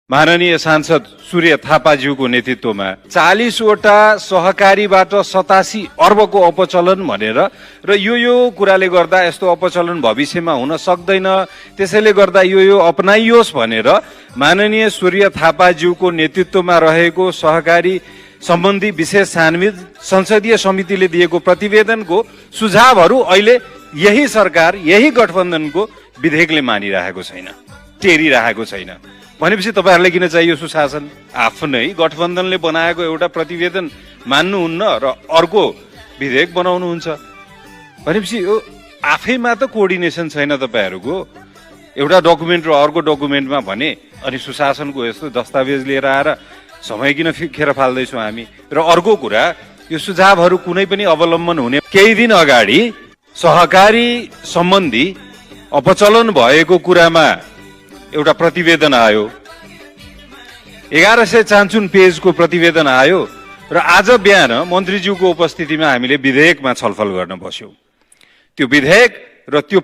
माननीय सांसद सूर्य थापाज्यूको नेतृत्वमा 40वटा सहकारीबाट 87 अर्बको अपचलन भनेर र यो कुराले गर्दा यस्तो अपचलन भविष्यमा हुन सक्दैन, त्यसैले गर्दा यो अपनाइयोस् भनेर माननीय सूर्य थापाज्यूको नेतृत्वमा रहेको सहकारी सम्बन्धी विशेष छानबिन संसदीय समितिले दिएको प्रतिवेदनको सुझावहरू अहिले यही सरकार, यही गठबन्धनको विधेयकले मानिरहेको छैन, टेरिरहेको छैन। भनेपछि तपाईहरुलाई किन चाहियो सुशासन? आफ्नै गठबन्धनले बनाएको एउटा प्रतिवेदन मान्नुहुन्न र अर्को विधेयक बनाउनुहुन्छ भनेपछि यो आफैमा त कोअर्डिनेसन छैन तपाईहरुको। एउटा डकुमेन्ट र अर्को डकुमेन्टमा भने अनि सुशासनको यस्तो दस्तावेज लिएर आएर समय किन खेर फाल्दैछौँ हामी? र अर्को कुरा, यो सुझावहरू कुनै पनि अवलम्बन हुने केही दिन अगाडि सहकारी सम्बन्धी अपचलन भएको कुरामा एउटा प्रतिवेदन आयो, 1156 पेजको प्रतिवेदन आयो र आज बिहान मन्त्रीज्यूको उपस्थितिमा हामीले विधेयकमा छलफल गर्न बस्यौं। त्यो विधेयक र त्यो